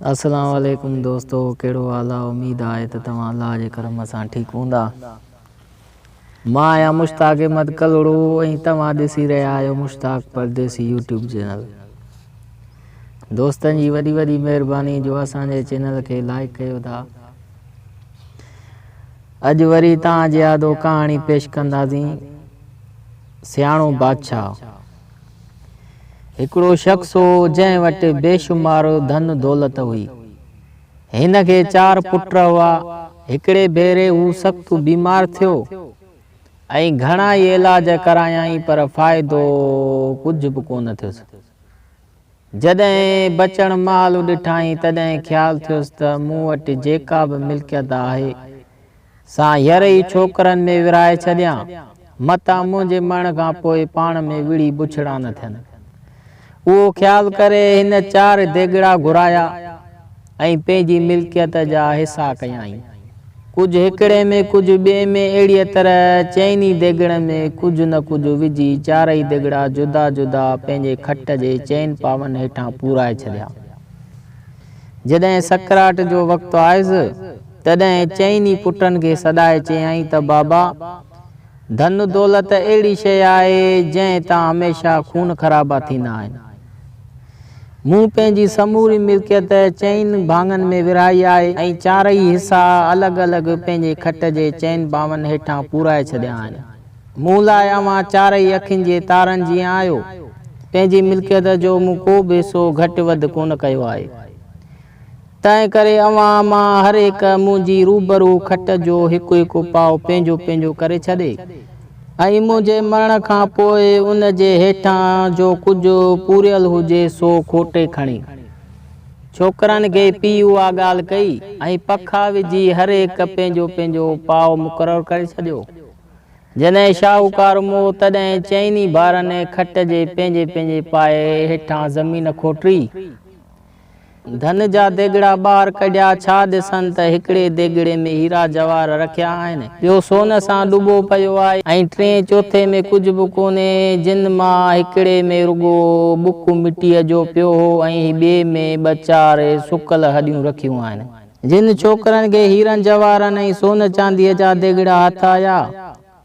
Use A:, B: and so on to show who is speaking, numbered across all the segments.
A: اسلام عليڪم دوستو ڪهڙو حال آ اميد آهي ته توهان الله جي ڪرم سان ٺيڪ هوندا مان آهيان مشتاق احمد ڪلهوڙو ۽ توهان ڏسي رهيا آهيو مشتاق پرديسي يوٽيوب چينل دوستن جي وڏي وڏي مهرباني جو اسان جي چينل کي لائڪ ڪيو ٿا اڄ وري توهان جي آڏو ڪهاڻي پيش ڪنداسين سياڻو بادشاهه هڪڙو شخص هو، جنهن وٽ بيشمار ڌن دولت هئي. هن کي چار پٽ هئا. هڪڙي ڀيري هو سخت بيمار ٿيو ۽ گهڻا ئي علاج ڪرايائين پر فائدو ڪجهه به ڪونه ٿيس. جڏهن بچڻ مهل ڏٺائين تڏهن خيال ٿيس ته مون وٽ جيڪا به ملڪيت آهي، سان ير ئي ڇوڪرن ۾ ورهائي ڇڏيان، متان منهنجي مرڻ کان پوء پاڻ ۾ وڙهي بڇڙا نه ٿين. اهو خيال ڪري هن چار ديڳڙا گهرايا ۽ پنهنجي ملڪيت جا حصا ڪيائين. ڪجهه هڪڙي ۾ ڪجهه ٻئي ۾ اهڙيء طرح چئني ديڳڙن ۾ ڪجهه نه ڪجهه وجهي چارئي ديڳڙا جدا جدا پنهنجي کٽ جي چئن پاون هيٺان پورائي ڇڏيا. جڏهن سڪراٽ جو وقت آيس، تڏهن چئن ئي پٽن کي سڏائي چيائين ته بابا! ڌن دولت اهڙي شيء آهي، جنهن تان هميشه خون خرابا ٿيندا آهن. مون پنهنجي سموري ملڪيت چئن ڀاڱن ۾ ورهائي آهي ۽ چارئي حصا الڳ الڳ پنهنجي کٽ جي چئن ٻانهن هيٺان پورائي ڇڏيا آهن. مون لاء اوهان چارئي اکين جي تارن جيان آهيو. پنهنجي ملڪيت جو مون ڪو به حصو گهٽ وڌ ڪونه ڪيو آهي. تنهنڪري اوهان مان هر هڪ منهنجي روبرو کٽ جو هڪ هڪ پاء پنهنجو پنهنجو ڪري ڇڏي، ۽ منهنجي مرڻ کان پوء ان جي هيٺان جو ڪجهه پوريل هجي سو کوٽي کڻي. ڇوڪرن کي پيء اها ڳالهه ڪئي، ۽ پکا وجهي هر هڪ پنهنجو پنهنجو پاء مقرر ڪري ڇڏيو. جڏهن شاهوڪار مئو، تڏهن چئن ئي ڀائرن کٽ جي پنهنجي پنهنجي پاء هيٺان زمين کوٽي. ڌن جا ديڳڙا ٻاهر ڪڍيا، ڇا ڏسن ته هڪڙي ديڳڙي ۾ هيرا جواهر رکيا آهن، ٻيو سون سان ڏٻو پيو آهي ۽ ٽئين چوٿين ۾ ڪجهه به ڪونهي، جن مان هڪڙي ۾ رڳو ٻڪ مٽيء جو پيو هو ۽ ٻئي ۾ ٻه چار سڪل هڏيون رکيون آهن. جن ڇوڪرن کي هيرن جواهرن ۽ سون چانديء جا ديڳڙا هٿ آيا،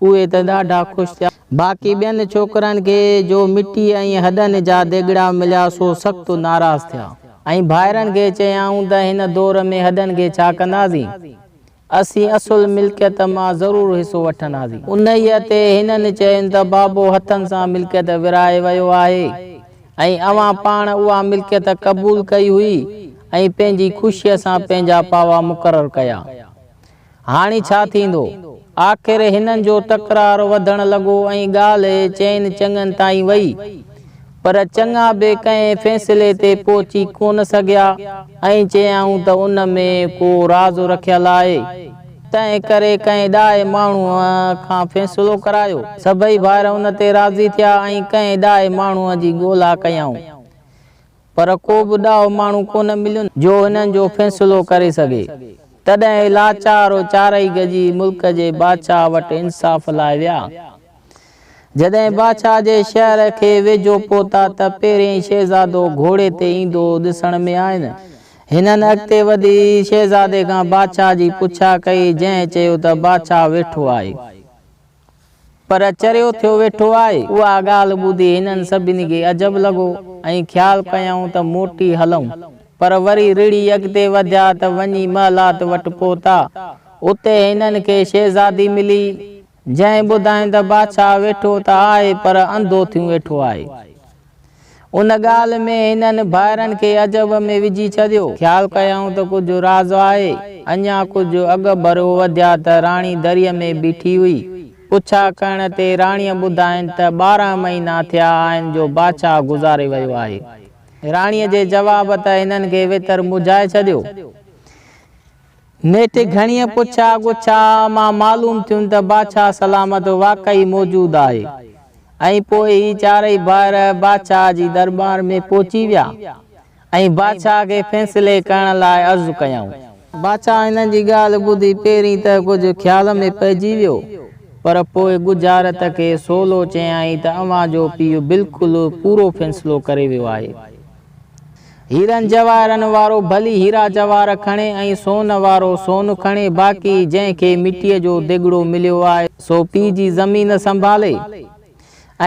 A: اهي ته ڏاڍا خوش ٿيا. باقي ٻين ڇوڪرن کي جو مٽيء ۽ هڏن جا ديڳڙا مليا سو سخت ناراض ٿيا ۽ ڀائرن کي چيائون ته هن دور ۾ هڏن کي ڇا ڪنداسين؟ اسين اصل ملڪيت مان ضرور حصو وٺنداسين. انهيء تي هنن چين ته بابو هٿن سان ملڪيت ورهائي ويو آهي ۽ اوهان پاڻ اها ملڪيت قبول ڪئي هئي ۽ پنهنجي خوشيء سان پنهنجا پاوا مقرر ڪيا. هاڻي ڇا ٿيندو؟ آخر هنن جو تڪرار وڌڻ لڳو ۽ ڳالهه چئن چڱن تائين وئي. پر چڱا به ڪنهن فيصلي تي پهچي ڪونه سگهيا ۽ چيائون ته ان ۾ ڪو راز رکيل آهي، تنهن ڪري ڪنهن ڏاهي ماڻهوء کان فيصلو ڪرايو. سڀئي ڀائر ان تي راضي ٿيا ۽ ڪنهن ڏاهي ماڻهوء جي ڳولا ڪيائون. پر ڪو به ڏاهو ماڻهو ڪونه ملين، جو هنن جو فيصلو ڪري سگهي. تڏهن لاچار چارئي گڏجي ملڪ جي بادشاهه وٽ انصاف لاء ويا. جڏهن بادشاهه جي شهر کي ويجهو پهتا ته پهرين شهزادو گهوڙي تي ايندو ڏسڻ ۾ آين. هنن اڳتي وڌي شهزادي کان بادشاهه جي پڇا ڪئي، جنهن چيو ته بادشاهه ويٺو آهي. پر چريو ٿيو ويٺو آهي. اها ڳالهه ٻڌي هنن سڀني کي عجب لڳو ۽ خيال ڪيائون ته موٽي هلون. پر وري رڙهي اڳتي وڌيا ته وڃي محلات وٽ پهتا. اتي هنن کي شهزادي ملي، جنهن ٻڌاين ته بادشاهه ويٺو ته آهي پر انڌو ٿيون ويٺو آهي. ان ڳالهه ۾ هنن ڀائرن کي عجب ۾ وجهي ڇڏيو. خيال ڪيائون ته ڪجهه راز آهي. اڃا ڪجهه اڳڀرو وڌيا ته راڻي دريء ۾ بيٺي هئي. پڇا ڪرڻ تي راڻيء ٻڌاين ته 12 مهينا ٿيا آهن جو بادشاهه گذاري ويو آهي. راڻيء جي جواب ته هنن کي ويتر منجهائي ڇڏيو. نيٺ گهڻيء پڇا ڳڇا مان معلوم ٿيون ته بادشاهه سلامت واقعي موجود آهي ۽ پوء هي چارئي ڀائر بادشاهه جي درٻار ۾ پهچي ويا ۽ بادشاهه کي فيصلي ڪرڻ لاء عرض ڪيائون. بادشاهه هنن جي ڳالهه ٻڌي پهرين ته ڪجهه خيال ۾ پئجي ويو، پر پوء ڳجهارت کي سولو چيائين ته اوهان جو پيء بلڪل پورو فيصلو ڪري ويو آهي. هيرن جواهرن وارو ڀلي هيرا جواهر کڻي ۽ سون وارو سون کڻي، باقي جنهن کي مٽيء جو ديڳڙو مليو آهي سو پيء جي زمين سنڀالي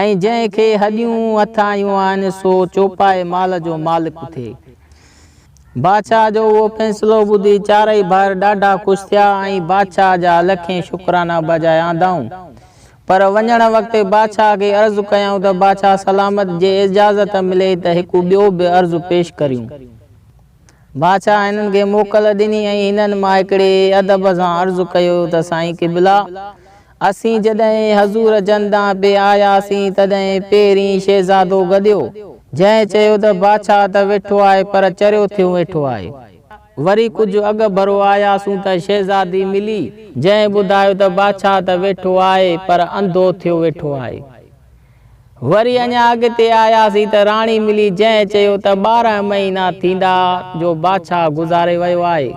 A: ۽ جنهن کي هڏيون هٿ آيون آهن سو چوپائي مال جو مالڪ ٿئي. بادشاهه جو اهو فيصلو ٻڌي چارئي ڀائر ڏاڍا خوش ٿيا ۽ بادشاهه جا لکين شڪرانا بجاء آندائون. پر وڃڻ وقت بادشاهه کي عرض ڪيائون ته بادشاهه سلامت جي اجازت ملي ته هڪ ٻيو به عرض پيش ڪريون. بادشاهه هنن کي موڪل ڏني ۽ هنن مان هڪڙي ادب سان عرض ڪيو ته سائين قبلا! اسين جڏهن حضور جن ڏانهن پئي آياسين تڏهن پهرين شهزادو گڏيو، جنهن چيو ته بادشاهه ته ويٺو آهي پر چريو ٿيو ويٺو آهي. وري ڪجهه اڳڀرو آياسون ته شهزادي ملي، جنهن ٻڌايو ته بادشاهه ته ويٺو آهي، پر انڌو ٿيو ويٺو آهي. وري اڃا اڳتي آياسين ته راڻي ملي، جنهن چيو ته 12 مهينا ٿيندا جو بادشاهه گذاري ويو آهي.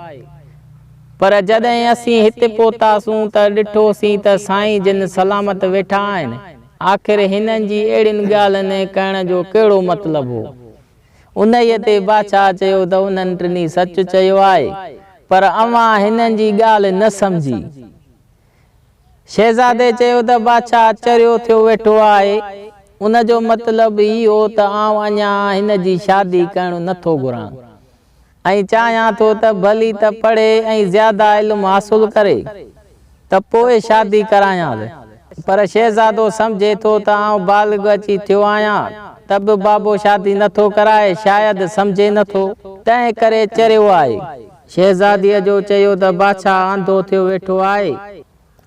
A: پر جڏهن اسين هت پهتاسون ته ڏٺوسين ته سائين جن سلامت ويٺا آهن. آخر هنن جي اهڙين ڳالهين ڪرڻ جو ڪهڙو مطلب هو؟ انهيء تي بادشاهه چيو ته انهن ٽنهي سچ چيو آهي، پر اوهان هنن جي ڳالهه نه سمجهي. شهزادي چيو ته بادشاهه چريو ٿيو ويٺو آهي، ان جو مطلب هي هو ته آئون اڃا هن جي شادي ڪرڻ نه ٿو گهران. ۽ چاهيان ٿو ته ڀلي ته پڙهي ۽ زياده علم حاصل ڪري ته پوء شادي ڪرايانس. پر شهزادو سمجهي ٿو ته آئون بالغ اچي ٿيو آهيان ته به بابو شادي نه ٿو ڪرائي، شايد سمجهي نه ٿو، تنهن ڪري چريو آهي. شهزاديء جو چيو ته بادشاهه انڌو ٿيو ويٺو آهي.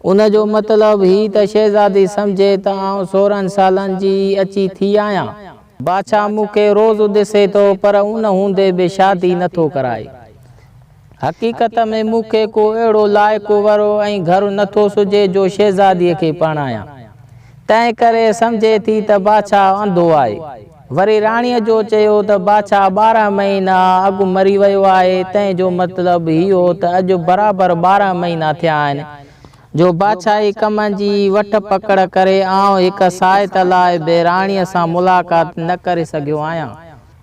A: ان جو مطلب هي ته شهزادي سمجهي ته آئون 16 سالن جي ئي اچي ٿي آهيان. بادشاهه مون کي روز ڏسي ٿو پر ان هوندي به شادي نه ٿو ڪرائي. حقيقت ۾ مون کي ڪو اهڙو لائق ور ۽ گهر نه ٿو سجهي جو شهزاديء کي پرڻايان. تنهن ڪري سمجهي ٿي ته بادشاهه انڌو آهي. وري راڻيء جو چيو ته بادشاهه 12 مهينا اڳ مري ويو آهي، تنهن جو مطلب هي هو ته اڄ برابر 12 مهينا ٿيا آهن، جو بادشاهي ڪمن جي وٺ پڪڙ ڪري آئون هڪ ساعت لاء به راڻيء سان ملاقات نه ڪري سگهيو آهيان.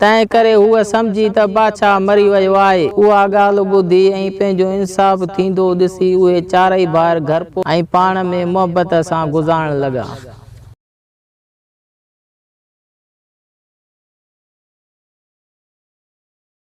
A: تنهن ڪري هوء سمجهي ته بادشاهه مري ويو آهي. اها ڳالهه ٻڌي ۽ پنهنجو انصاف ٿيندو ڏسي اهي چارئي ڀائر گهر پهتا ۽ پاڻ ۾ محبت سان گذارڻ لڳا.